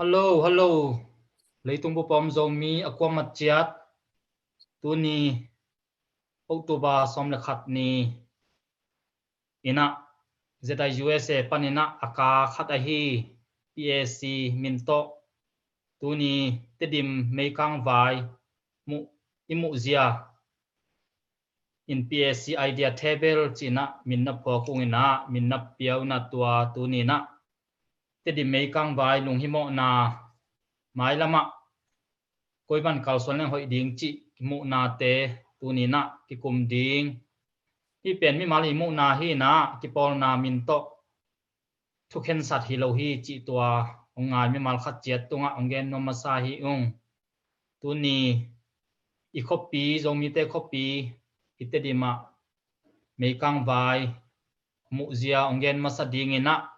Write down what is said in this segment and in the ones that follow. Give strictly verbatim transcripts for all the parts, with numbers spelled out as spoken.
Hello, hello. Leitung bup a om Zomi a kuamah ciat, tuni October sawm le khat ni in ah Z I U S A panin ah a ka khat ahi P A C min tawh tuni Tedim meikang vai muh, i muhzia in P A C Idea Table ci-in ah min na phuak ung in ah, min na pia un ah, tua tuni in ah Tedim meikang vai lunghimawhna, mailam ah koi bang kalsuan leng hoih ding cih muhnate tuni in ah kikum ding. Hih pen mimal i muhna hi in ah, kipawlna min tawh thukhensat hi lo hi cih tua hong ngai mimal khat ciat tungah hong gen nuam masa hi ung. Tuni i khuapi, Zomite khuapi, i Tedim ah meikang vai muhzia hong gen masa ding in ah,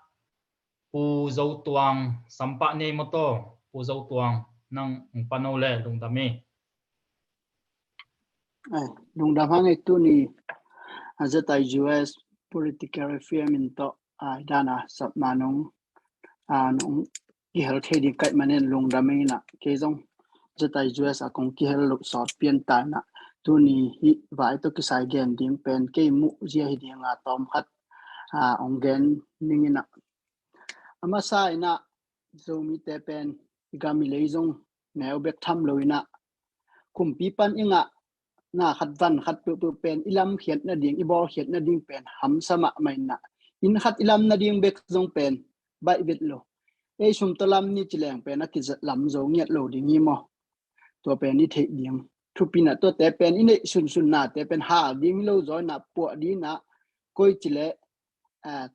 Pu Zo Tuang, Sampah Nei maw taw, Pu Zo Tuang, nang hong pan o le, lungdam hi. Ai, lungdam hang ei. Tuni a Z I U S Political Affairs min tawh, a, dan a sapna nong, a, nong kihel thei ding ka hih manin lungdam ing in ah, kei zong Z I U S a kong kihel loh sawt pian ta in ah, tuni hih vai tawh kisai gen ding pen kei muhzia hi ding a, tawm khat, a, hong gen ning in ah. A masa in ah, Zomite pen i gam i lei zong neu bek tham lo in ah, kumpi pan i ngahna khat van khat peuhpeuh pen i lamkhiat nading, i bawlkhiat nading pen hamsa mahmah in ah, inn khat i lam nading bek zong pen baih vet lo. Ei sum tawh lam ni ci leng pen a kilam zo ngiat lo ding hi maw? Tua pen i theih ding thupi in ah, tuate pen i neih sunsunnate pen hal ding hi lo zaw in ah, puah ding in ah, koi ci leh, a,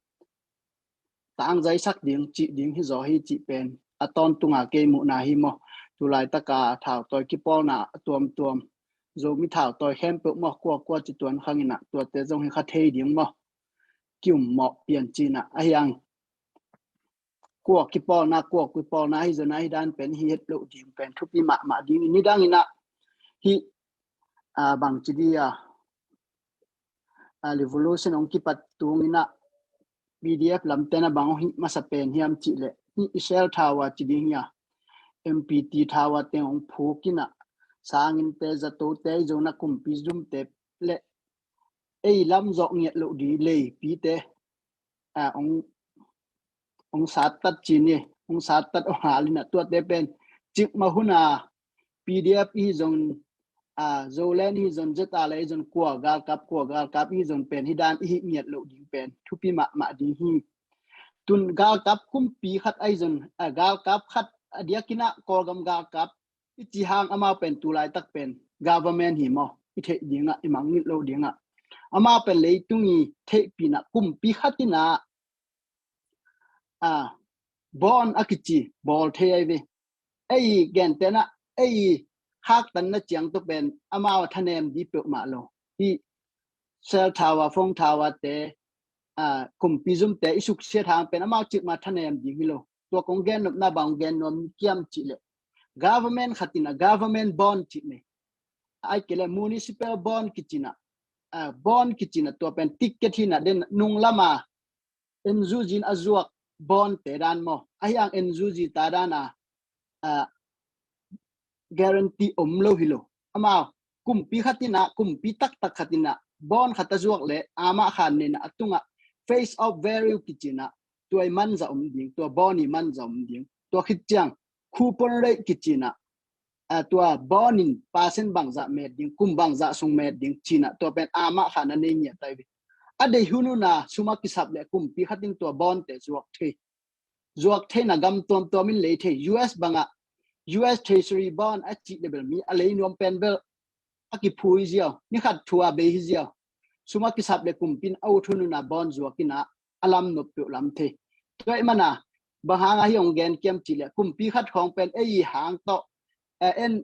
tangzaisak ding, cih ding hi zaw hi cih pen a tawntung a kei muhna hi maw? Tulaitak a thautawi kipawlna a tuamtuam, Zomi thautawi khempeuh maw, kuakua ci tuan khang in ah, tuate zong hi kha thei ding maw? Ki-um mawh pian ci in ah, ahi hang kua kipawlna, kua kipawlna hi zaw in ah, hi dan pen hi het loh ding pen thupi mahmah ding. Nidang in ah hih, a, bang ci ding a, a, revolution hong kipat tung in ah P D F lamte in ah bang hong hih masa pen hiam cih leh, hih Israel Tower ci ding hi a, M P T Tower teng hong phuk in ah, sanginnte, zatote, i zong in ah kumpi zumte le ei lam zawh ngiat loh ding leipite, a, hong, hong sattat ci ni, hong sattat hong hal in ah, tuate pen cikmah hun a P D F i zong, a, Zoland hi zong, Z R A hi zong, kua galkap, kua galkap hi zong pen hi dan i hih ngiat loh ding pen thupi mahmah ding hi. Tun galkap kumpi khat ahi zong, a, galkap khat a diak in ah Kawlgam galkap i ci hang, amau pen tulaitak pen government hi maw? I theih ding ah, i mangngilh loh ding ah, amau pen leitung i theihpih in ah kumpi khat in ah, a, bawn a kici bawl thei ahi ve. Ei gente in ah, ei haktanna ciang tawh pen amau a thanem ding peuhmah lo. Hih cell tower, phone tower te, a, kumpi zumte i suksiat hang pen amau cikmah thanem ding hi lo. Tua kong gen nopna bang hong gen nuam kiam cih leh, government khat in ah government bond cih nei, ahih kei leh municipal bond kici in ah, a, bond kici in ah, tua pen ticket hi in ah, den nunglam a N U G in a zuak bond te dan maw, ahi hang N U G te dan a, a, guarantee om lo hi lo. Amau kumpi khat in ah, kumpi taktak khat in ah bond khat a zuak leh, amah khan nei in ah, a tungah face of value kici in ah, tua i manzah om ding, tua bond i manzah om ding. Tua khit ciang coupon rate kici in ah, a, tua bond in percent bangzah met ding, kum bangzah sung met ding ci in ah, tua pen amah khan a nei ngiat ahi ve. A deih hun hun a sum a kisap leh kumpi khat in tua bond te zuak thei. Zuak thei in ah gam tuamtuam in lei thei. U S bang ah U S Treasury bond a cih leh bel mi a lei nuam pen bel a kiphu hi ziau, ni khat thu a bei hi ziau. Sum a kisap leh kumpi in a ut hun hun a bond zuak in ah a lam nop peuh lam thei. Tua ahih man a, bang hang a hih hong gen kiam cih leh, kumpi khat khawng pen ei i hang tawh, a, en,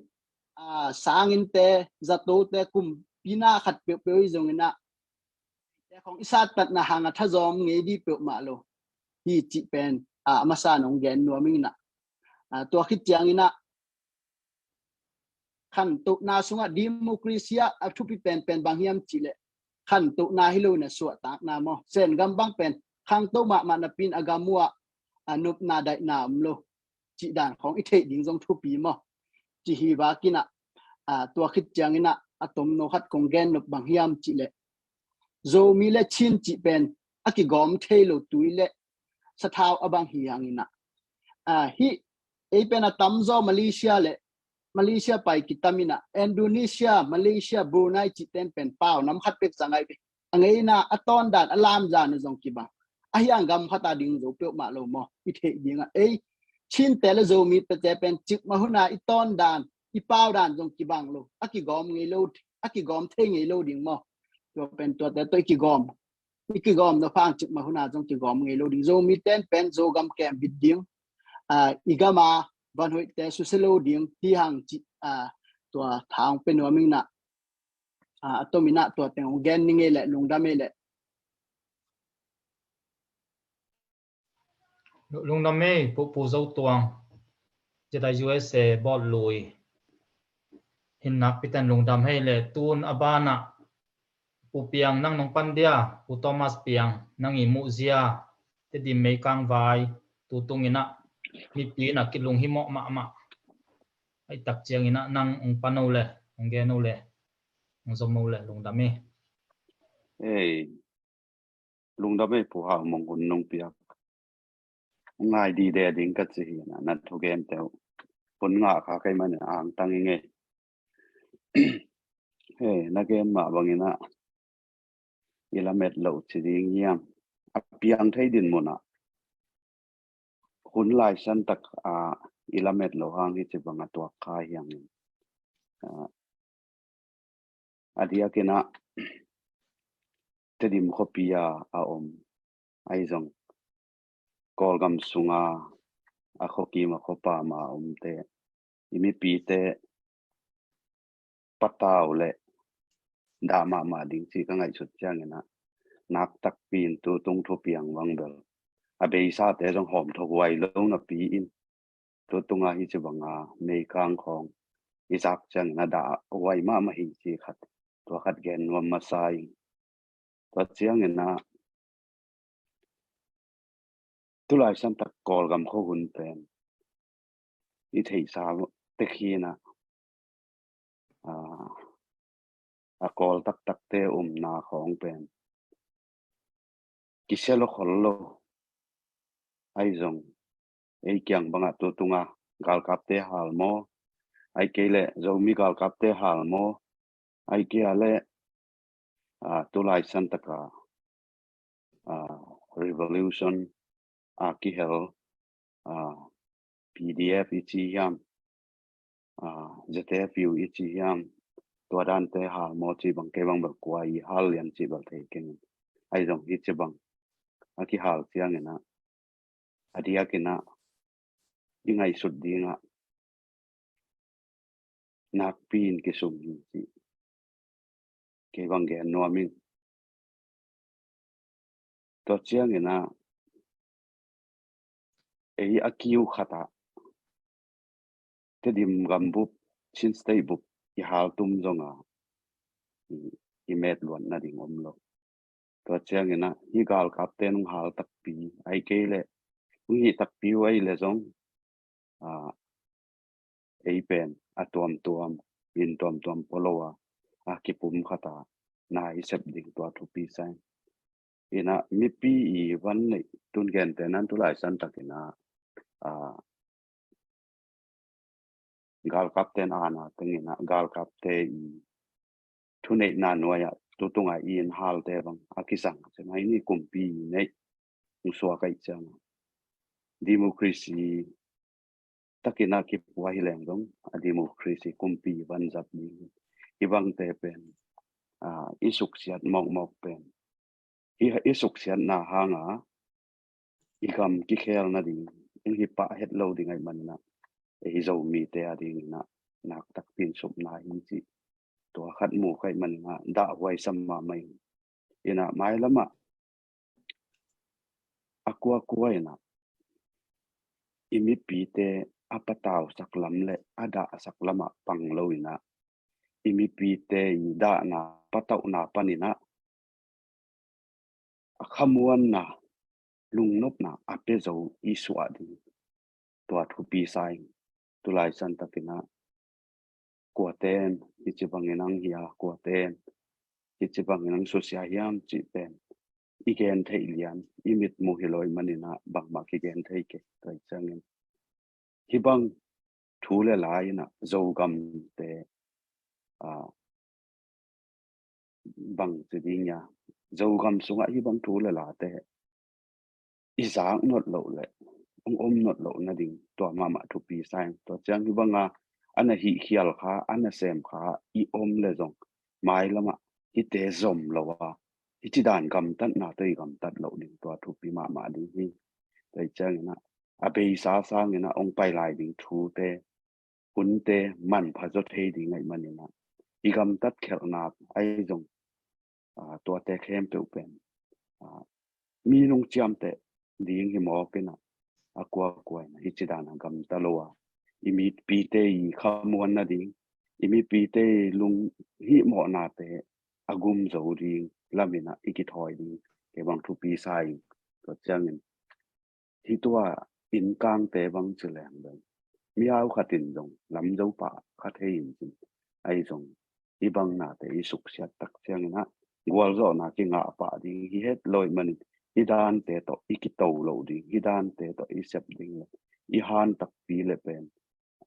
a, sanginnte, zatote, kumpi na khat peuhpeuh i zong in ah, te khawng i sattatna hang a thazawm ngei ding peuhmah lo hi cih pen, a, a masa in hong gen nuam ing in ah. A, tua khit ciang in ah, khantohna sungah democracy ah a thupi penpen bang hiam cih leh, khantohna hi lo in ah suahtakna maw. Sen gam bang pen khangto mahmah napi in a gam uh ah, a, nopna daihna om lo. cih dan khawng i theih ding zong thupi maw? Ci hi vakinah, tua khit cianginah a tomno khat kong gen nop bang hiam cihleh, Zomi le Chin cih pen a kigawm thei lo tui le sathau a bang hi hanginah, hih ei pen a tamzaw Malaysia le Malaysia pai kitaminah, Indonesia, Malaysia, Brunei cihten pen pau nam khat pek sa ngai ve. A ngeina a tawndan a lamzan a zong kibang. A hiang gam khata ding zo peuhmah lo maw? I theih dingah ei Chinte le Zomite pen cikmah huna i tawndan i paudan zong kibang lo. A kigawm ngei lo, a kigawm thei ngei lo ding maw? Tua pen tuate tawh i kigawm i kigawm na phang cikmah huna zong kigawm ngei lo ding. Zomiten pen Zogam kem bit ding, i gama vanhoihte susia lo ding hi hang cih tua thang pe nuam ingnah, a tominah tua teng hong gen ni ngei leh lungdam ei leh. Lungdam ei, Pu, Pu Zo Tuang, Jedi U S A bawt lui. Hin nakpiten lungdam hei le tun a banah Pu Piang nang nong pan dia, Pu Thomas Piang nang i muhzia, Tedim meikang vai, tutunginah mipi inah kilung himawh mahmah. Ai tak cianginah nang ong pan o le, ong gen o le, ong zom o le, lungdam ei. Ei, lungdam ei Pu Hau Mong, hun nong piak. Ngai dide ding ka ci hi na, na thugente uh. Hun ngah kha kei manin angtang i ngei. He, na gen mah banginah i lamet loh ci ding hiam? A piang thei din munah hun laisan tak a i lamet loh hang hi ci banga tuak kha hiangin, a diakinah Tedim khuapi a a om, ahi zong Kawlgam sunga a khuakim a khuapam a omte, i mipite patau le dah mahmah ding ci ka ngaihsut cianginah, nak takpi in tutung thupiang bang bel a beisate zong hawm thahuai lo napi in, tutunga hi ci banga meikang khawng i zak ciangin a dah huai mahmah hi ci khat, tua khat gen nuam masa ing. Tua cianginah tulaisan tak Kawlgam khuahun pen i theihsa tek hinah, a, a Kawl taktakte umna khawng pen kisia lo khol lo. Ahi zong ei kiang bangah tutunga galkapte hal maw, ai kei leh Zomi galkapte hal maw, ai kei a leh, a, tulaisan taka, a, revolution a kihel, a, P D F i ci hiam, a, Z F U i ci hiam, tua dante hal maw ci bang, kei bang bel kua i hal lian ci bel thei keng. Ahi zong hi ci bang a kihal cianginah, a diakinah i ngaihsut dingah nakpi in kisum hi ci kei bang gen nuam ing. Tua cianginah ei a kiu khatah Tedim gambup, Chin State bup i haltum zonga i, i met luat nading om lo. Tua cianginah hi galkapte nung hal takpi ai kei leh, nung hi takpi uh ai leh zong, a, ei pen a tuamtuam, in tuamtuam polo a, a kipum khata na i sep ding tua thupi sa ing. Inah mipi i van neih tun gente nan tulaisan takinah, a, galkapten ana tenginah galkapte i thuneihna nuai-ah tutunga i in halte bang a kisang, semai ni kumpi i neih hong suak aih cianga democracy takinah kipua hi leng zong a democracy kumpi vanzat ding hi bangte pen, a, i suksiat mawkmawk pen hi, i suksiatna hanga i gam kikhel nading, i hi pah het lo ding aih maninah, ei Zomite a dinginah nak takpi in supna hi ci tua khat mu kaih maninah dah huai sam mahmah ing. Inah mailamah a kuakua inah i mipite a patausak lam le a dahsak lamah pang lo inah i mipite i dahna patauhna paninah a khamuanna, lungnopna a pia zo i suah ding. tua thupi sa ing. Tulai san takin ah kuaten hici bangin ang hi a, kuaten hici bangin ang susia hiam cih pen i gen theih lian, i mitmu hi lo ahih manin ah bangmah kigen thei kei. Tua ciangin hih bang thu le la in ah Zogamte, ah, bang ci ding ia, Zogam sungah hih bang thu le late i zak nop loh le hong om nop loh nading tua mahmah thupi sa ing. Tua ciang hih banga a na hihkhial kha, a na sem kha i om le zong mailamah hihte zom lo a, hici dan gamtatna tawh i gamtat loh ding tua thupi mahmah ding hi. Tua ciangin ah a beisa sangin ah hong pai lai ding thute, hunte manpha zaw thei ding ahih manin ah i gamtat khelhna ahi zong, ah, tuate khempeuh pen, ah, mi nungciamteh ding hi mawk in ah, a kuakua in ah hici dan a gamta lo a, i mipite i khamuan nading, i mipite i lunghihmawhnate a gum zo ding lamin ah i kithawi ding kei bang thupi sa ing. Tua ciangin hih tua innkangte bang ci leng bel mi au khat in zong lam zo pah kha thei in cin, ahi zong hih bang nate i suksiat tak ciangin ah gualzawhna kingah pah ding hi het lo ahih manin hih dante tawh i kito loh ding, hih dante tawh i sep ding le i han takpi le pen,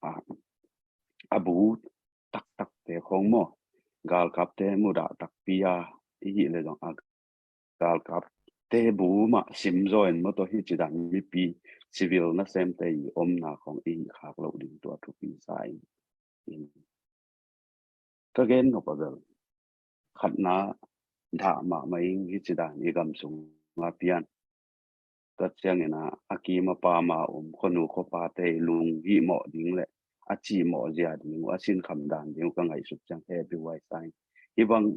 ah, a bu taktakte khawng maw, galkapte mudah takpi a i hih le zong a galkapte bu mah sim zaw in maw, tua hici dan mipi civil nasemte i omna khawng i hih khak loh ding tua thupi sa ing. Ka gen nop a bel khatna, dah mahmah ing hici dan i gam sunga pian. Tua ciangin ah a kim a pam a om khuanu khuapate i lunghihmawh ding le a cihmawh zia ding uh, a sinkham dan ding uh ka ngaihsut ciang hehpih huai sa ing. Hih bang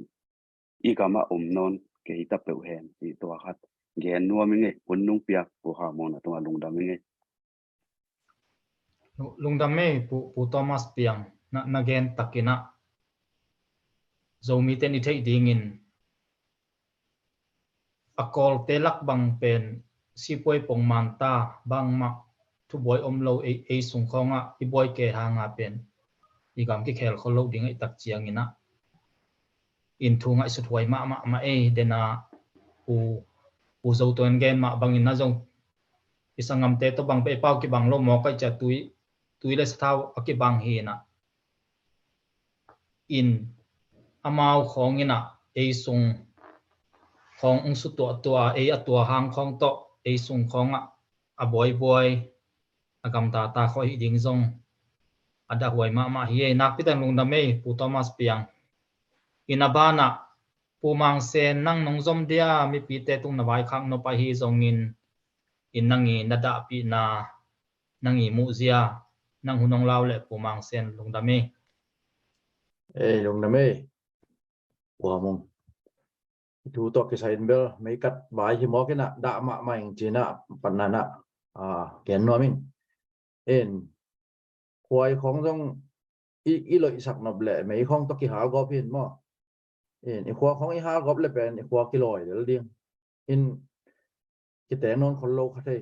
i gamah om nawn kei ta peuh hen cih tua khat gen nuam ing ei. Hun nung piak Pu Hau Mung na tungah lungdam ing ei. Lu-, lungdam ei, Pu, Pu Thomas Piang, na, na gen takin ah Zomite i theih dingin a Kawlte lak bang pen sipuai pongman ta, bangmah thubuai om lo ei, ei sung khawngah i buai kei hanga pen i gam kikhel khol lo ding ahih tak ciangin ah in thu ngaihsut huai mahmah mah ei. Dena Pu, Pu Zo Tuan gen mah bangin ah zong i sanggamte tawh bang pei pau kibang lo mawk ahih ciang tui, tui le sathau a kibang hi in ah in amau khawng in ah ei sung khawng ung su tuahtuah, ei a tua hang khawng tawh ei sung khawngah a buaibuai a gamtata khawh hih ding zong a dahhuai mahmah hi ei. Nakpi takin lungdam ei, Pu Thomas Piang. In a banah Pu Mang Sen, nang nong zom dia, mipite tung na vaikhak nop ahi zongin in nang i na dahpihna, nang i muhzia, nang hun hong lau leh Pu Mang Sen, lungdam ei. Ei, lungdam ei. Pu Hau Mung, i thu tawh kisai in bel meikat vai hi mawk in ah dah mahmah ing ci-in ah patna in ah, ah, gen nuam ing. In khuai khawng zong i, i loihsak nop leh mei khawng tawh kihalgawp hi in maw. In i khua khawng i halgawp leh pen i khua kilawi lel ding. In kiteng nawn khol lo kha thei.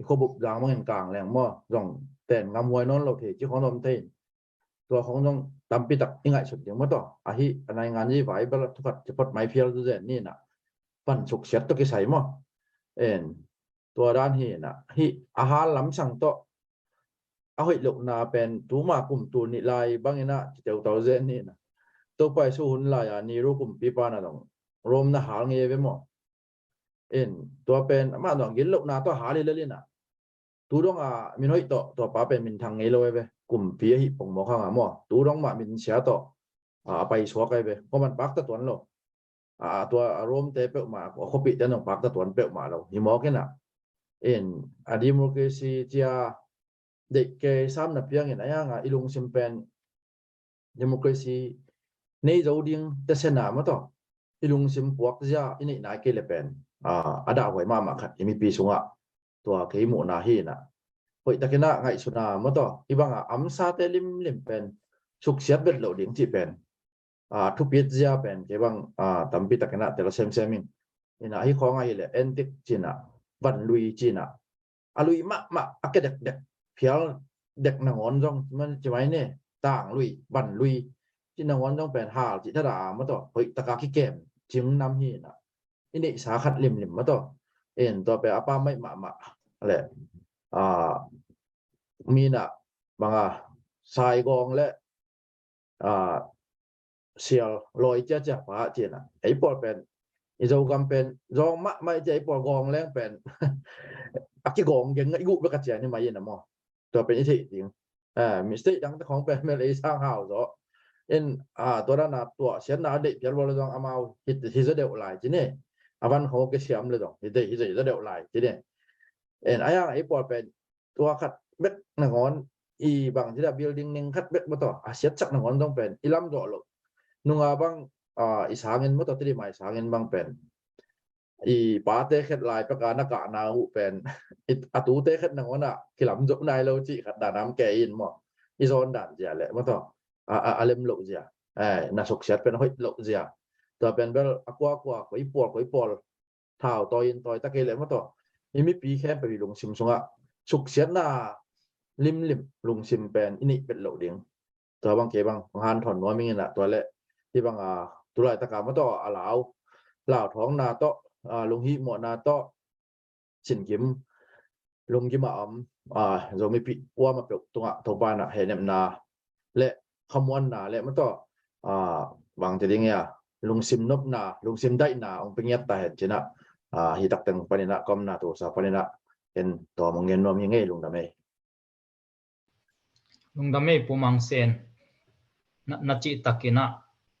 I khuabup zang bangin kang leng maw, zong ten ngam huai nawn lo thei ci khawng zong om thei. Tua khawng zong tampi tak i ngaihsut ding maw taw. Ahi a naingan i vai bel a thukhat kiphot mai phial tu zen ni in ah pan suksiat tawh kisai maw. En, tua dan hi in ah, hih a hal lamsang tawh a hoih lohna pen tuma kum tul nih lai bangin ah kiteutau zen ni in ah, Topa Jesu hun lai-a Nero kumpipa na zong Rome na hal ngei ve maw. In tua pen amah zong gil lohna tawh hal hi lel in ah, tu dong a min hoih tawh tua pa pen minthang ngei lo e ve. Kumpi ahi pongmawk hang a maw, tu dong mah minsia tawh, a, a paisuak ahi ve. Khuaman pakta tuan lo. A, tua a Rome te peuhmah, a khuapihte zong pakta tuan peuhmah lo hi mawk in ah, in a democracy cia deih kei sam na piangin a hiang a i lungsim pen democracy nei zo ding tesen a maw taw, i lungsim puakzia i neih nai kei leh pen, a, a dahhuai mahmah khat i mipi sungah tua kei muhna hi in ah, hoih takin ah ngaihsun a maw taw, hih bangah amsate limlim pen suksiat vet loh ding cih pen, a, thupitzia pen kei bang, a, tampi takin ah tel semsem ing. In ah hih khawng ahih leh entik ci-in ah, vanlui ci-in ah, a lui mahmah a kia dekdek phial dek nangawn zong, man ci mai ne, tang lui, ban lui, ci nangawn zong pen hal ci thada a maw taw, hoih taka kikem cing nam hi na. I neihsa khat limlim maw taw. In tua pen a pa maih mahmah le, a, mi na banga Saigawng le, a, sial lawi ciacia pa cina. Ei pawl pen i Zogam pen zawng mahmah i cia, i pawl gawng leng pen a kigawng geng a i guh bek a cia ni mai in a maw. Tua pen i theih ding. A, mistake dang te khong pen mel ei sang hau zaw. In, a, tua dana tua siatna a deih pial bol zong amau hi, hi zaw deuh lai ci ni. A van khong ke siam le zong hi deih hi zaw deuh lai ci ni. In a yang ei pawl pen tua khat bek nangawn, i bang ci da building ning khat bek maw taw, a siatsak nangawn zong pen i lam zawh loh. Nunga bang, a, i sangin maw taw, Tedim a i sangin bang pen i pate khet lai peka na kahna uh pen, i, a tute khet nangawn a kilam zawh nai lo cih khat dan am ke in maw. I zawn dan zia le maw taw, a, a, a lem loh zia. Ai, na suksiat pen hoih loh zia. Tua pen bel a kuakua, koi pawl, koi pawl thau tawi in tawi ta kei leh maw taw, i mipi khempeuh i lungsim sungah suksiatna limlim lungsim pen i neih pet loh ding. Tua bang kei bang hong hanthawn nuam ing in ah, tua leh hih bang a, tu laitaka maw taw a lau, lauthawngna tawh, a, lunghihmawhna tawh, sinkim, lunggim a om, a, Zomi pi kuama peuh tungah Topa in ah hehnepna le khamuanna le maw taw, a, bang ci ding ia, lungsim nopna, lungsim daihna hong pia ngiat ta hen ci-in ah, a, hih tak teng panin ah, ka omna tulsa panin ah, en tawm hong gen nuam hi ing ei. Lungdam ei. Lungdam ei Pu Mang Sen. Na, na cih takin ah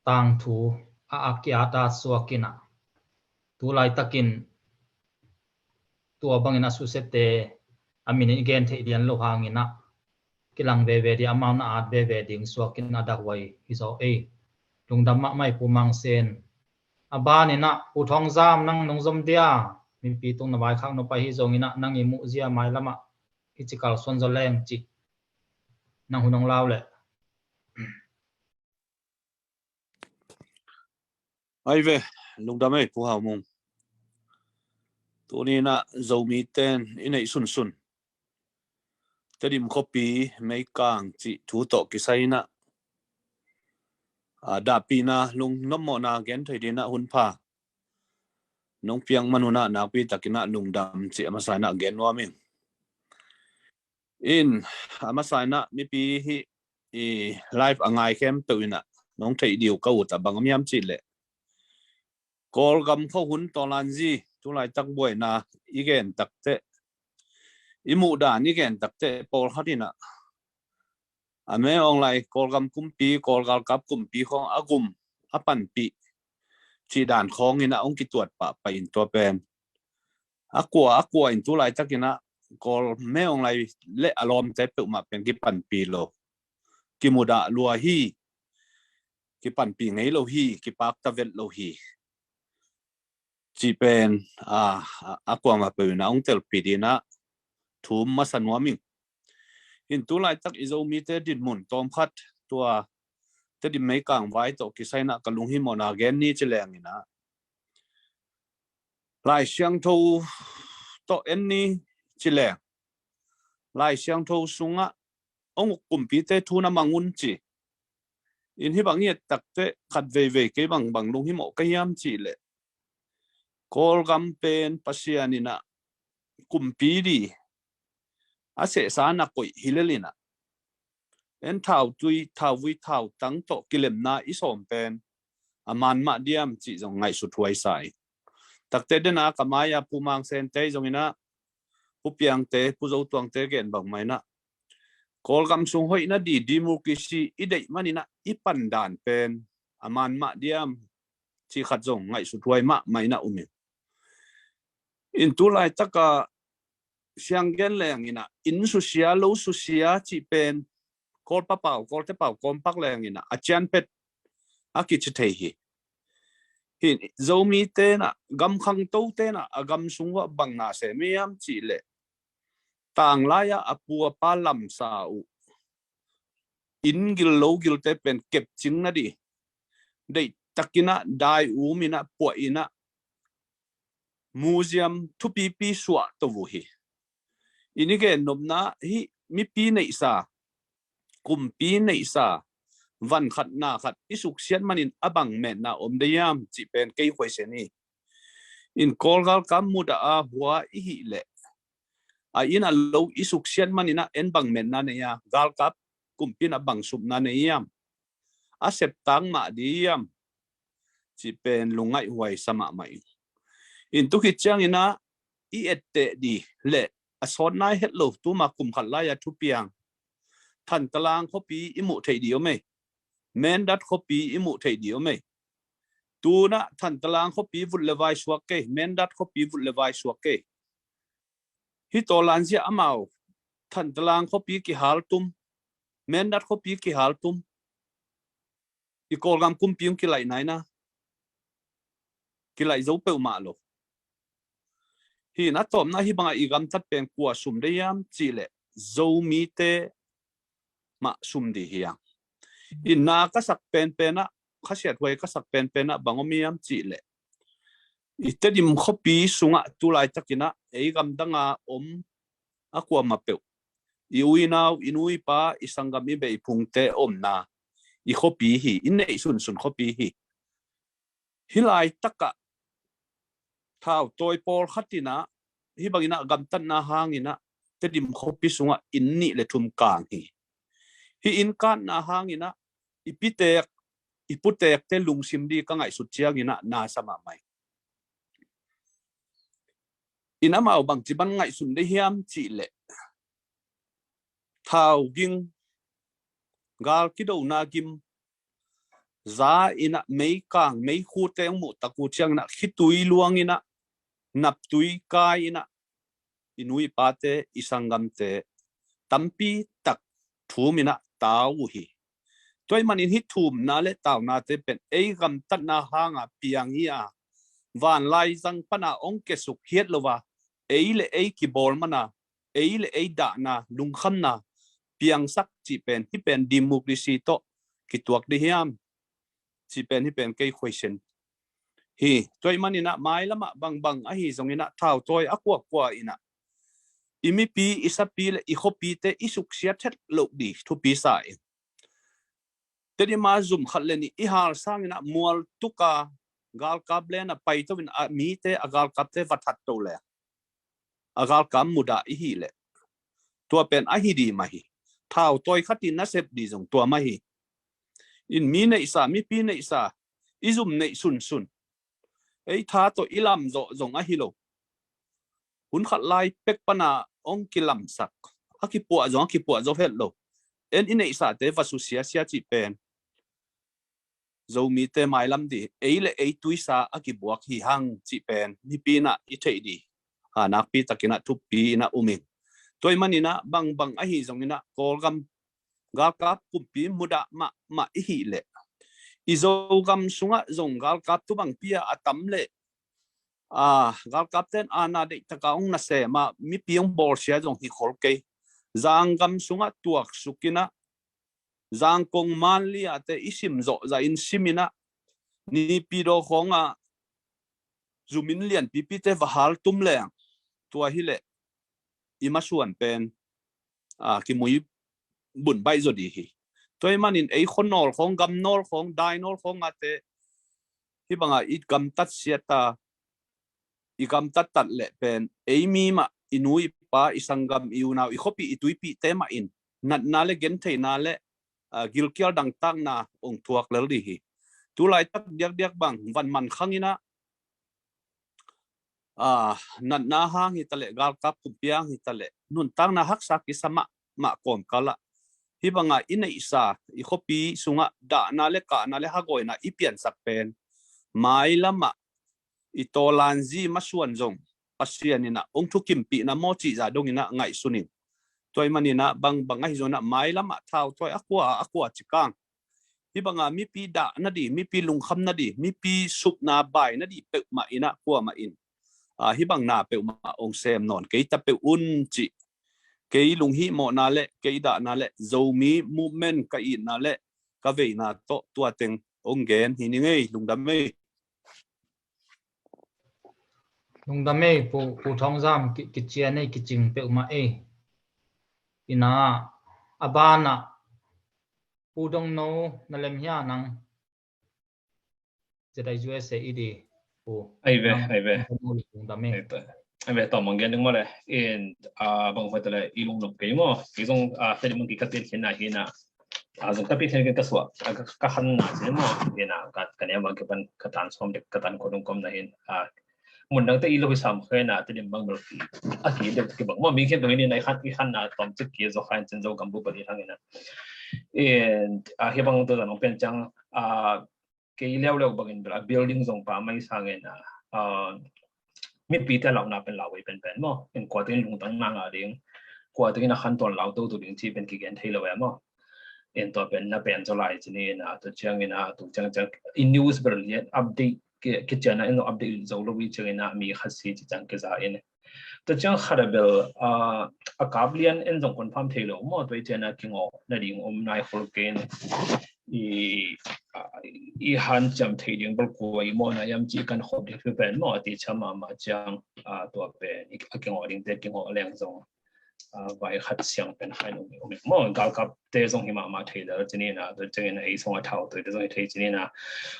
tangthu a, a ki-at a suak in ah, tu laitakin tua bangin a susiate a min in i gen theih lian lo hangin ah, kilang veve ding, amau na at veve ding suakin a dak huai hi zaw ei. Lungdam mahmah ei Pu Mang Sen. A banin ah Pu Thawng Zam, nang nong zom dia, mipi tung na vaikhak nop ahi zongin ah, nang i muh zia mailam ah i ci kalsuan zaw leng ci. Nang hun hong lau leh. Ai ve, lungdam ei Pu Hau Mung. Tuni in ah Zomite'n i neih sunsun Tedim khuapi Meikang cih thu tawh kisai in ah, a, dahpihna, lungnuamna gen thei ding in ah hun pha nong piak man un ah, nakpi takin ah lungdam cih a masa in ah gen nuam ing. In, a masa in ah mipi hih i live a ngai khempeuh in ah nong theih ding uh ka ut a bang om hiam cih leh, Kawlgam khua hun tawlanzi, tu laitak buaina i gen tak teh, i muh dan i gen tak teh, pawlkhat in ah a Min Aung Hlaing Kawlgam kumpi, Kawl galkap kumpi khawng a gum, a panpih cih dan khawng in ah hong kituat pahpah in, tua pen a kua a kua in tu laitakin ah Kawl, Min Aung Hlaing le a lawmte peuhmah pen kipanpih lo, kimudah lua hi, kipanpih ngei lo hi, kipakta vet lo hi cih pen, a, a, a kuamah peuh in ah hong telpih ding in ah thum masa nuam ing. In tu laitak i Zomite dinmun tawmkhat, tua Tedim Meikang vai tawh kisai in ah ka lunghihmawhna gen ni ci leng in ah, Lai Siangtho tawh en ni ci leng, Lai Siangtho sungah hong uk kumpite thu na mang un ci. In hih bang i et tak teh khat veivei kei bang bang lunghimawh ka hiam cih leh, Kawlgam pen Pasian in ah kumpi ding a sehsa na koih hi lel in ah, en thautui, thauvui, thautang tawh kilemna i sawm pen a man mah diam cih zong ngaihsut huai sa ing. Tak teh den a ka mai-a Pu Mang Sente zong in ah, Pu Piangte, Pu Zo Tuangte gen bang mah in ah, Kawlgam sung hoihna ding, democracy i deih man in ah i pan dan pen a man mah diam cih khat zong ngaihsut huai mahmah in ah um ing. In tu laitak a siang gen leng in ah, inn susia, lo susia cih pen Kawlpa pau, Kawlte pau kawmpak leng in ah a cian phet a kici thei hi. Hi, Zomite in ah, gam khangtote in ah a gam sung uah bang na sem hiam cih leh, tanglai-ah a pu a pa lamsa uh inn gil lo gilte pen kepcing nading deihtakin ah dai um in ah, puah in ah, museum thupipi suah to uh hi. In i gen nopna hih mipi neihsa, kumpi neihsa, van khat na khat i suksiat manin a bang metna om de hiam cih pen kei question hi. In Kawl galkap mudah a hua i hih leh, a inn a lo i suksiat manin ah en bang metna nei a, galkap kumpi in a bang supna nei hiam, a septak mah di hiam cih pen lungngaihhuai sa mahmah ing. In tu khit ciangin ah i etteh di leh a sawt nai het lo, tuma kum khat lai-a thupiang, Thantlang khuapi i muh theih di om ei, Mindat khuapi i muh theih di om ei. Tu-in ah Thantlang khuapi vut le vai suak kei, Mindat khuapi vut le vai suak kei. Hih tawlanzia amau Thantlang khuapi kihaltum, Mindat khuapi kihaltum, i Kawlgam kumpi hong kilaih nai na, kilaih zo peuhmah lo. Hi in a tawpna, hih bangah i gamtat pen kua sum de hiam cih leh Zomite mah sum di hi hang. In na ka sak penpen ah, khasiathuai ka sak penpen ah bang om hiam cih leh, i Tedim khuapi sungah tu laitakin ah ei gamdang a om a kuamah peuh, i u i nau, i nu i pa, i sanggam i beh i phungte omna i khuapi hi, i neih sunsun khuapi hi. Hih laitakah thautawi pawlkhat in ah hih bangin ah gamtatna hangin ah Tedim khuapi sungah inn nih le thum kang hi. Hih inn katna hangin ah i pitek, i putekte lungsim di ka ngaihsut ciangin ah na sa mahmah ing. In amau bangci ban ngaihsun de hiam cih leh, thau ging, gal kidona gim, za in ah meikang, meikhute hong muh tak uh ciangin ah khitui luang in ah, naptui kai in ah, i nu i pate, i sanggamte tampi tak thum in ah tau uh hi. Tua ahih manin hih thumna le taunate pen ei gamtatna hanga piang hi a, vanlaizang pana hong kiasuk hiat lo a, ei le ei kibawl mana, ei le ei dahna, lungkhamna piangsak cih pen, hih pen democracy tawh kituak di hiam cih pen, hih pen kei question hi. Tua ahih manin ah mailamah bangbang ahi zongin ah thautawi a kuakua in ah i mipi, i sapi le i khuapite i suksiat het loh di thupi sa ing. Tedim a zum khat le nih i hal sangin ah mual tuka galkap len a paito in a mite, a galkapte va that to le, a galkap mudah i hih leh, tua pen ahi di mah hi. Thautawi khat i nasep di zong tua mah hi. In mi neihsa, mipi neihsa, i zum neih sunsun, ei tha tawh i lam zawh zong ahi lo. Hun khat lai pek pana hong kilamsak, a kipuah zong a kipuah zo het lo. En i neihsate va susia sia cih pen Zomite mailam di, ei le ei tuisa a kibuak hi hang cih pen mipi in ah i theih di, a, nakpi takin ah thupi in ah um ing. Tua ahih manin ah bangbang ahi zongin ah Kawlgam galkap kumpi mudah mahmah i hih leh, i Zogam sungah zong galkap tu bangpi a a tam leh, a, galkapte in aana deihtaka hong nasem a, mipi hong bawlsia zong hi khol kei. Zanggam sungah tuaksuk in ah, Zangkong, Manli ate i sim zawh zah in sim in ah, Naypyidaw khawngah zumin lianpipite va haltum leng, tua hi leh i masuan pen, a, kimui bun baih zaw di hi. Tua ahih manin ei khuanawl khawng, gamnawl khawng, dainawl khawng ate hih banga i gamtat siat a, i gamtat tat leh pen ei mi mah, i nu i pa, i sanggam, i unau, i khuapi, i tuipihte mah in natna le gentheina le, a, gilkial dangtakna hong thuak lel di hi. Tu laitak diakdiak bang van man khang in ah, a, natna hang hi ta leh, galkap kumpi hang hi ta leh, nuntakna haksa kisa mahmah kawmkal ah, hih banga i neihsa, i khuapi sungah dahna le kahna le hagawina i piansak pen mailamah i tawlanzi masuan zong Pasian in ah hong thukimpihna maw cih zah dongin ah ngaihsun ing. Tua ahih manin ah bangbang ahi zongin ah mailamah thautawi a kua a kua cikang, hih banga mipi dahna di, mipi lungkhamna di, mipi supna baina di peuhmah in ah kuamah in, a, hih bang na peuhmah hong sem nawn kei ta peuh un cih, kei lunghihmawhna le kei dahna le Zomi movement ka itna le ka veina tawh tua teng hong gen hi ning ei. Lungdam ei. Lungdam ei, Pu, Pu Thawng Zam, ki, kician ei, kicing peuhmah ei. Ina, a banah Pu Dongno na lem hia nang? Zedai U S A i di Pu. Ai ve, ai ve. Ai ve, tawh mong gen ding maw le. In, a, bang hoi ta le i lungnop kei maw. I zong, a, Tedim mong ki ka tin khin na hi na. A, zong ka pi khin ka suah. A, ka, ka han na sin maw. Ina, ka, ka ne ma ki pan, ka tan som dek, ka tan ko dong kom na hin. A, mun dang te i lo hi sam khe na, Tedim bang bel ki. A ki dek ki bang maw. Mi khen bang ni na i han, i han na tom cik ki zo khan cin zo gam bu bel i hang ina. In, a, hi bang to zan ong pen cang, a, kei leuleu bangin bel a building zong pa mai sangin a, a, mipite launa pen lau vei penpen maw. In kuatingin lungtang na ngah ding, kuatingin a khantawn lau toto ding ci pen kigen thei lo e maw. In tua pen na pen zaw lai ci ni in a, tua ciangin a, tua ciang ciang i news bel lian update ki, kician a in update zo lo i ciangin a mi khat si ci ciang kiza in. Tua ciang khat a bel, a, a kap lian en zong confirm thei lo maw, tua i ciang a kingawh nading om nai khol kei in i, a, i hanciam thei ding bel kua i mawhna hiam ci kan khop ding thu pen maw, a ti ciam mahmah ciang, a, tua pen i, a kingawh dingte kingawh leng zong, a, vai khat siang pen khain um, um maw, galkap te zong hi mahmah thei dal ci ni na, tua ciangin ei sung a thau tui te zong hi thei ci ni na,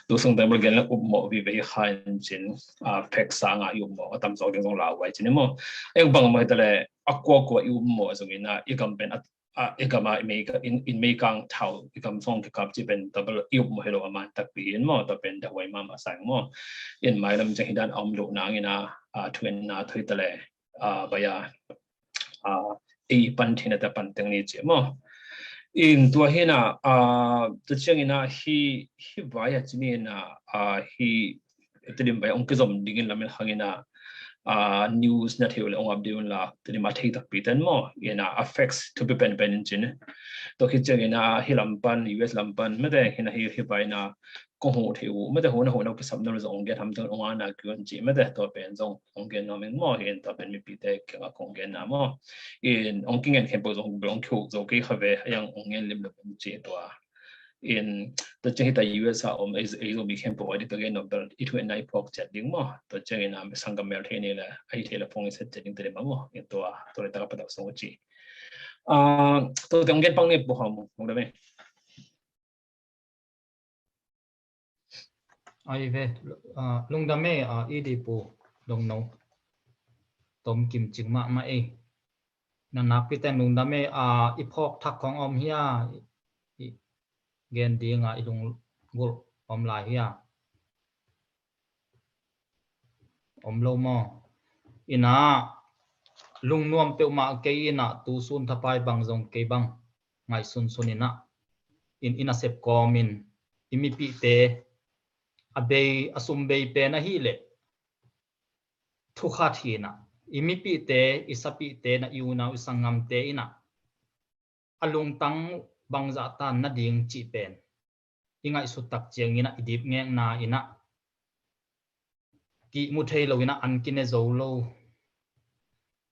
tu sung te bel gen le upmawh vive hi khain cin, a, pek sanga i upmawh a tam zawk ding zong lau vai ci ni maw. Eng bang maw hi ta le a kuakua i upmawh zong ina i gam pen a, a, i gam a i mei ka, in, in mei kang thau i gam song kikap ci pen tua bel i upmawh hi lo a man takpi in maw, tua pen da huai mahmah sang maw. In mailam ciang hi dan a om lo nang ina, a, thu in na thu hi ta le, a, bai a a, ei pan thina ta pan teng ni ci maw. In tua hi na, a, tua ciang ina hi, hi vai a ci ni na, a, hi Tedim vai ong kizom dingin lamin hang ina, a, news na thei uh le ong update un la, Tedim a thei takpi ten maw. Ina a facts thupi penpen in cin. Tua hi ciang ina hi lam pan, U S lam pan, mete hi na hi, hi vai na, kong huh thei uh, mete huh na huh na kisam na zong ong gen ham teng ong ana kion ci, mete tua pen zong ong gen nuam ing maw, in tua pen mipite kiangah kong gen na maw. In ong kingen khempeuh zong bel ong kihuh zo kei kha ve, a yang ong gen lim lo pen ci tua. In tua ciang hi ta U S a om, ei, ei Zomi khempeuh a di ka gen nuam bel i thu en na i phawk ciat ding maw. Tua ciang ina sanggam mel thei ni le, a hi thei le phone i set ciat ding ta ding maw. In tua, tua le ta ka patau song ci. A, tua te ong gen pang ni Pu Hau Mung, ong da me. Ai ve, a, lungdam e, a, i di Pu Dongno. Tom kim cing mahmah e. Na nakpi ten lungdam e, a, i phawk thak khong om hia, i, i gen ding a, i lunggulh om lai hia. Om lo maw. Ina, lungnuam peuhmah kei ina, tusun thapai bang zong kei bang ngaihsunsun ina, in, i nasep kawmin, i mipihte, a bei, a sum bei pen ahih leh thu khat hi ina, i mipihte, i sapihte na, i unau, i sanggamte ina, a lungtang bangzah tan nading cih pen i ngaihsut tak ciang ina, i dipngekna ina, kihmu thei lo ina, an kine zo lo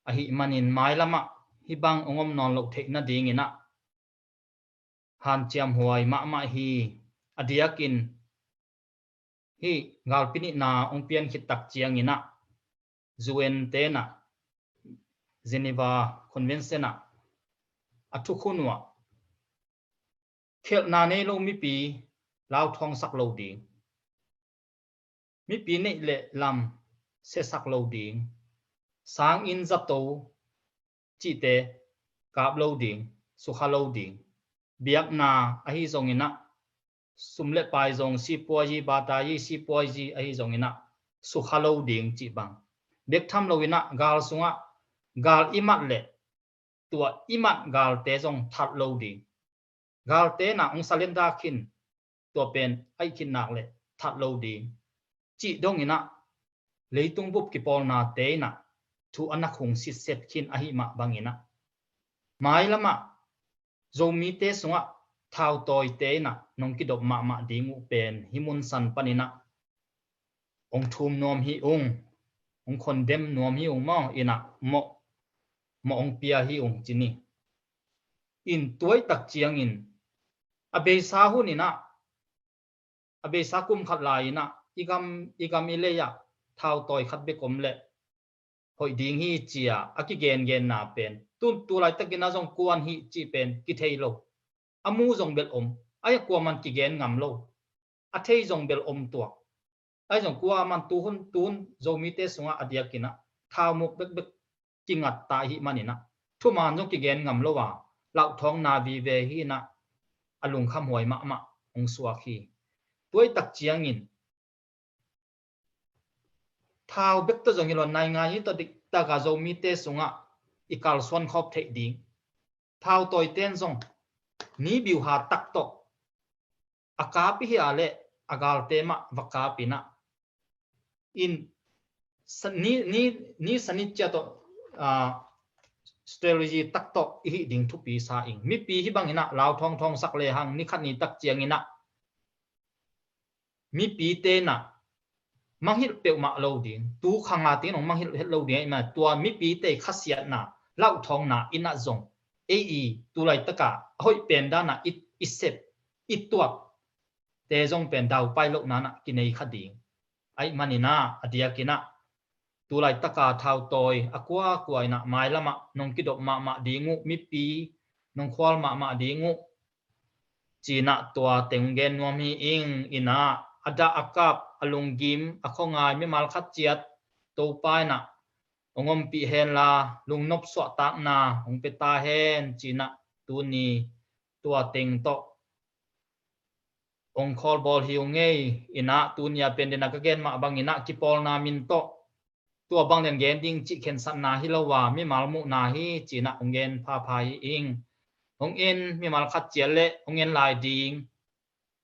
ahih manin, mailamah hih bang ong om nawn loh theih nading ina hanciam huai mahmah hi. A diakin hih galpi nihna ong pian khit tak ciang ina, U N te na, Geneva Convention ah, a thukhun uah, khelhna nei lo mipi lauthawngsak lo ding, mipi neih le lam siasak lo ding, sanginn zato cihte kap lo ding, sukha lo ding, biakna ahi zong ina, sum le pai zong sipuayi, batayi sipuayi ahi zong ina, sukha lo ding cih bang. Bek tham lo ina, gal sungah gal i mat le tua i mat galte zong that lo ding. Galte na ong salenda khin, tua pen aih khin nak le that lo ding cih dong ina, leitung bup kipawlnate ina thu a na khung sitset khin ahih mah bang ina, mailamah Zomite sungah thautawite ina nong kidop mahmah ding uh pen hih mun san pan ina ong thum nuam hi ung, ong condemn nuam hi ung maw, ina mawh, mawh ong pia hi ung ci ni. In tuaitak ciangin a beisa hun ina, a beisa kum khat lai ina, i gam, i gam i lei ah thautawi khat bek om le hoih ding hi cia a kigengenna pen Tun tu laitakin ah zong kuan hi cih pen kithei lo. A mu zong bel om. Ai a kuaman kigen ngam lo. A thei zong bel om tuak. Ai zong kuaman tuhun tun Zomite sungah a diakin ah thau muk bekbek kingat ta ahih manin ah thuman zong kigen ngam lo a, lauthawngna vive hi in ah a lungkham huai mahmah hong suak hi. Tua i tak ciangin thau bek tawh zong hi lo, naingngai hi tawh diktak a Zomite sungah i kalsuan khawm theih ding. Thau tawiten zong ni biuha tak tawh a kap i hia leh a galte mah va kap in ah in sa-, ni, ni, ni sanit cia tawh, ah, strategy tak tawh i hih ding thupi sa ing. Mipi hih bangin ah lauthawng thawngsak lehang ni khat ni tak ciangin ah mipite in ah mangngilh peuhmah lo ding, tu khang a teng in hong mangngilh het lo ding ahih manin tua mipite khasiatna, lauthawngna in ah zong ei i tu laitak a a hoih pen dan a i, i sep, i tuak te zong pen daupai lohna in ah kinei kha ding. Ahih manin ah a diakin ah tu laitak a thau tawi a kuakua in ah mailam ah nong kidop mahmah ding uh, mipi nong khual mahmah ding uh, ci in ah tua teng gen nuam hi ing. In ah a dah a kap, a lunggim, a khuangai mimal khat ciat Topa in ah hong ompih hen la, lungnop suahtakna hong pia ta hen ci in ah tuni tua teng tawh hong khawlbawl hi uh ngei. In ah tuni a pen den a ka gen mah bangin ah kipawlna min tawh tua bang den gen ding cih khensatna hi lo a, mimal muhna hi ci in ah hong gen phapha hi ing. Hong en mimal khat ciat leh hong en lai ding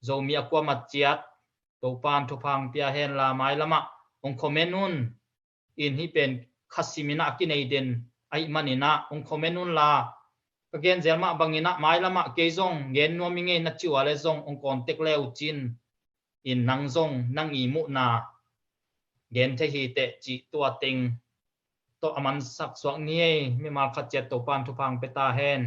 Zomi a kuamat ciat Topan thupha hong pia hen la, mailam ah hong comment un. In hih pen khasim in ah a kinei den ahih manin ah hong comment un la, ka gen zel mah bangin ah mailam ah kei zong gen nuam ing ei na ci uh a leh zong hong contact le uh cin. In nang zong nang i muhna gen thei hi teh cih tua teng tawh a mansak suak ni ei. Mimal khat ciat Topan thupha hong pia ta hen.